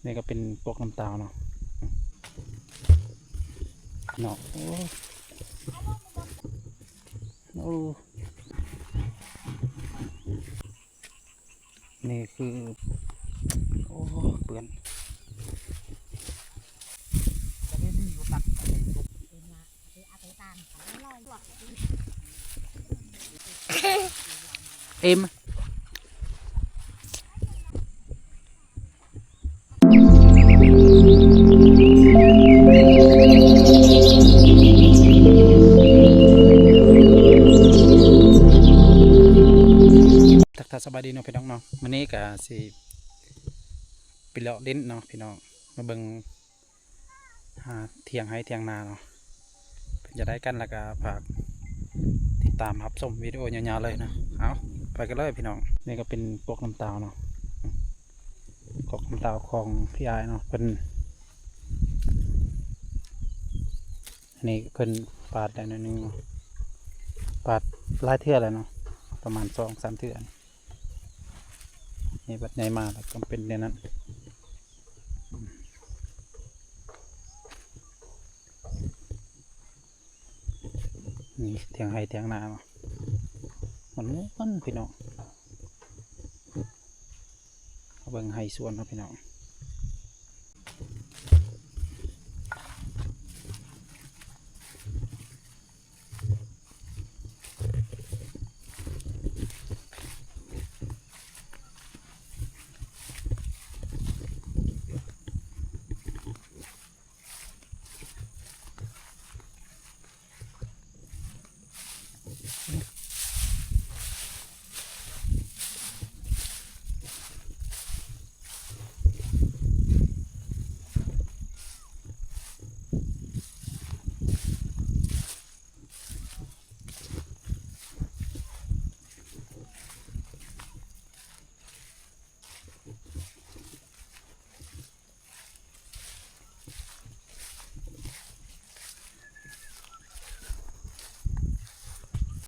ນີ້ກໍເປັນພວກນ້ຳຕາວເນາະ ເນາະ ໂອ້ ໂອ້ ນີ້ຄື ໂອ້ ເປື້ອນ. ເອັມ ທັກທາຍສະບາຍດີເນາະພີ່ນ້ອງເນາະ ມື້ນີ້ກະຊິໄປເລາະຫຼິ້ນເນາະພີ່ນ້ອງ ມາເບິ່ງ ຫາຖຽງໄຮ່ຖຽງນາເນາະ ເປັນຈັ່ງໃດກັນ ແລ້ວກະຝາກຕິດຕາມຮັບຊົມວິດີໂອຍາວໆເລີຍເນາະ. ເອົາ ໄປກັນເລີຍພີ່ນ້ອງ. ນີ້ກໍເປັນກອກນ້ຳຕາວເນາະ ກອກນ້ຳຕາວຂອງພີ່ອ້າຍເນາະ ເພິ່ນ ອັນນີ້ເພິ່ນປາດໄດ້ໜ້ອຍໜຶ່ງເນາະ ປາດຫຼາຍເທື່ອແລ້ວເນາະ ປະມານສອງສາມເທື່ອ. ໃຫຍ່ບັດໃຫຍ່ມາແລ້ວກໍເປັນແນວນັ້ນ. ນີ້ຖຽງໄຮ່ຖຽງນາ ມ່ວນໆ ພີ່ນ້ອງ ມາເບິ່ງໄຮ່ສວນເນາະພີ່ນ້ອງ.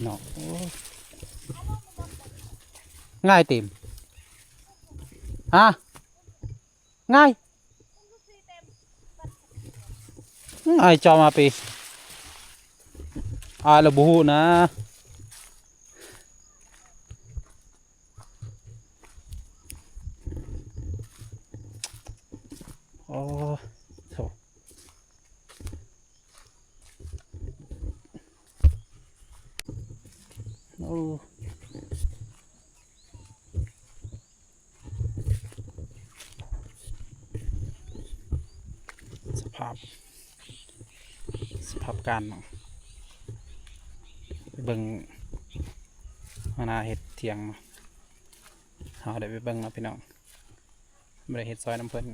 ເນາະ ໂອ້ ງ່າຍຕິ ຮະ? ງ່າຍ ອາຍຈອມມາປີ ອາຍລະບໍ່ຮູ້ນະ. ໂອ້ ໂທ້ ໂອ້. ສະພາບ ສະພາບການເນາະ ເບິ່ງຫົວໜ້າເຮັດຖຽງເນາະ ເຮົາໄດ້ໄປເບິ່ງເນາະພີ່ນ້ອງ ບໍ່ໄດ້ເຮັດຊອຍນຳເພິ່ນ.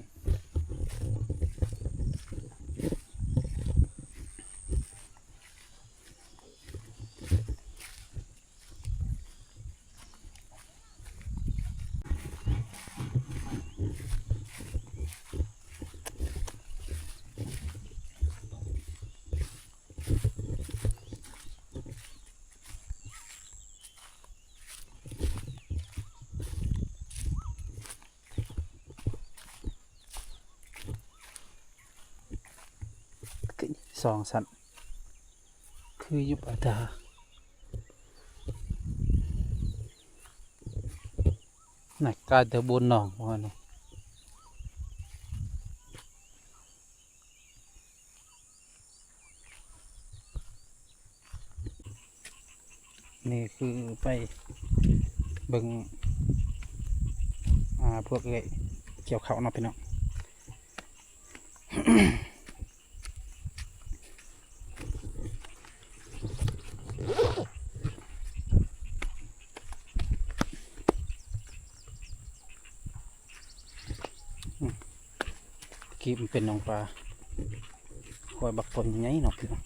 ສອງຊັ້ນ ຄືຢູ່ປາດາ ນະ ກາຍແຕ່ບົນໜອງວ່ານີ້. ນີ້ຄືໄປເບິ່ງ ອ່າ ພວກເອື້ອຍກ່ຽວເຂົ້າເນາະພີ່ນ້ອງ. ກີ້ມັນເປັນໜອງປາ ຄອຍບັກຕົ້ນໃຫຍ່ເນາະພີ່ນ້ອງ.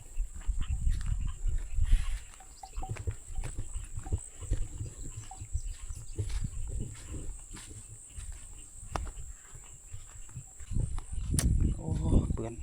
ໂອ້ ເປື້ອນ. ອ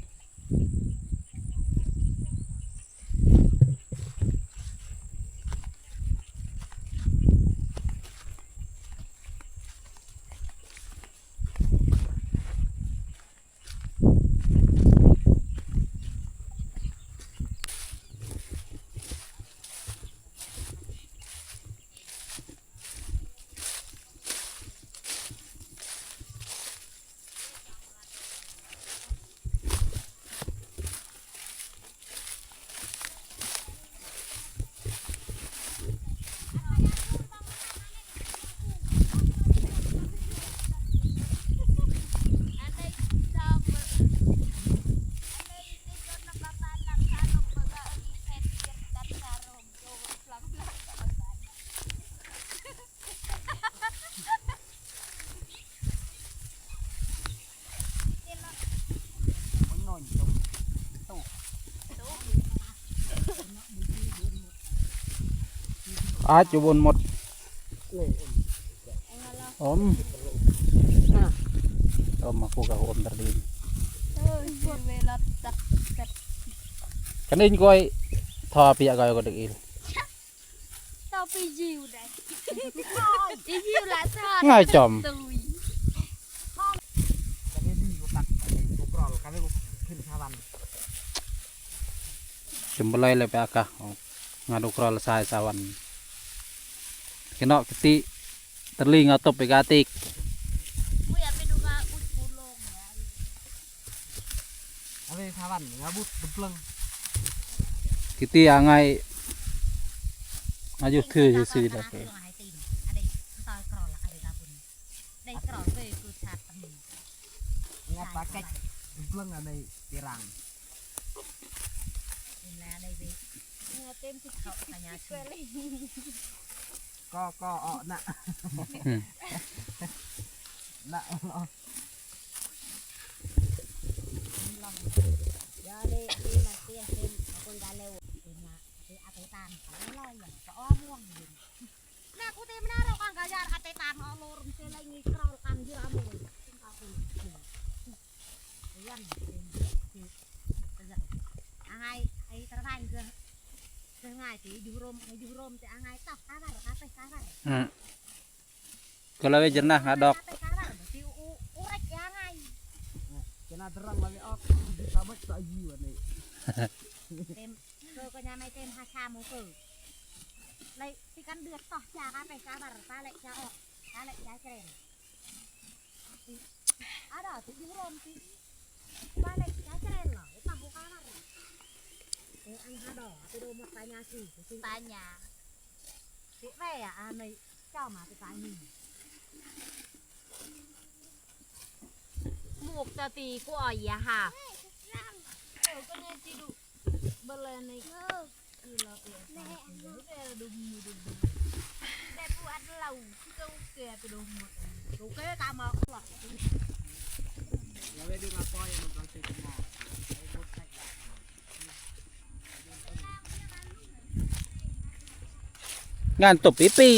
ອາດຈະວົນໝົດ. ອົມ ອົມມາປູກະ ອົມຕະດິນ. ກະນິນກອຍ ທໍປຽກກອຍກະດຶກອີ. ຕໍ່ໄປຢິວໄດ້ ຍິວລະຊອດ ງ່າຍຈອມ. ຈຳບໍ່ໄລເລີຍໄປອາກາ ງາດູກຣອລະຊາຍສາວັນ ກະເນາະກະຕິ ຕະລິງເອົາຕົບໄປກາຕິກ. ອາເວສາວັນ ງາບຸດເບິ່ງ ກິຕິອາໄງ ອາຍຸຖືຊື່ໆ ດອກເກ. ກໍ ກໍເອາະນະ ນະ. ກະລະເວຈະນະຫາດອກ ເຕັມ ເກີກະຍາໄມເຕັມ ຫາຊາໂມເກີ ໄລຕິກັນເດືອດຕໍ່ ຈາກາໄປກາບາຣ ປາເລຈາອອກ ປາເລຈາແຈນ ອາດອກ ຕິຢູ່ໂຮມຕິ ປາເລຈາແຈນ ລະຕາໂມກາບາຣ ເອ ອັນຫາດອກ ໄປໂດມາປາຍາຊີ ປາຍາ ຕິແວ ອາ ໃນ ເຈົ້າມາແຕ່ກາຍນີ້ ໝູກຕະຕີກວ່າຢາຫາ ເອີ ກະແນ່ຈິດຸ ເບິ່ງແລນີ້ ຄືລາວເອ ແບບວ່າລາວ ຄືເຈົ້າແກ່ໄປດົມໝົດ ໂອເຄ ຕາມມາ ລາວໄປດູລາວປ່ອຍ ມັນກໍຊິມາ ງານຕົບປີປີ.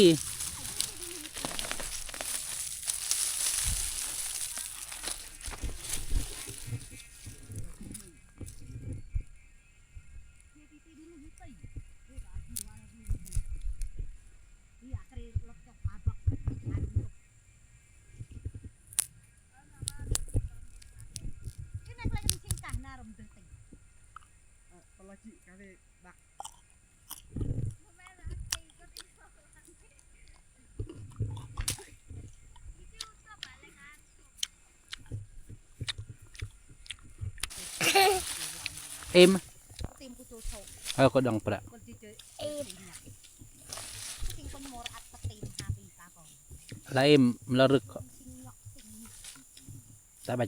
ເອັມ ເອີ ກະດອງປະ ເອັມ ລະເອັມລະລຶກ ຕາບັດ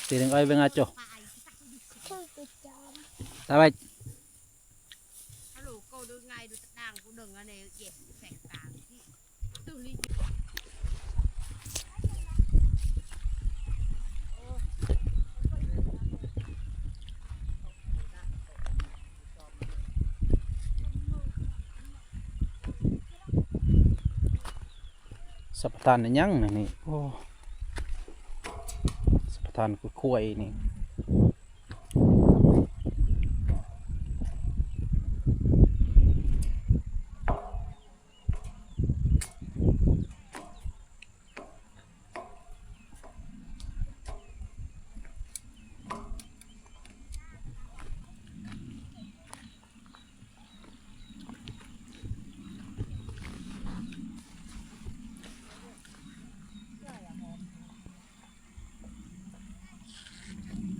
ເຕເລັງອອຍເວງອາໂຈ ຕາບັດ.ສະປະທານອີ່ຫຍັງນະນີ້ ໂອ້ ສະປະທານຄືຄວາຍນີ້. ເ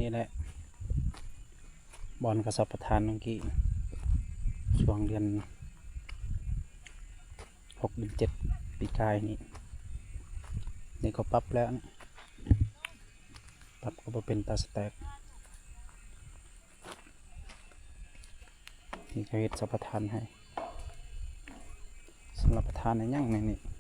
ນີ້ແຫຼະ ບ່ອນເຂົາສຳປະທານເມື່ອກີ້ ຊ່ວງເດືອນຫົກເດືອນເຈັດປີກາຍນີ້ ນີ້ກໍປັບແລ້ວ ປັບກໍບໍ່ເປັນຕາສະແຕກ ນີ້ກໍເຮັດສຳປະທານໃຫ້ ສຳປະທານໃຫ້ຫຍັງໃນນີ້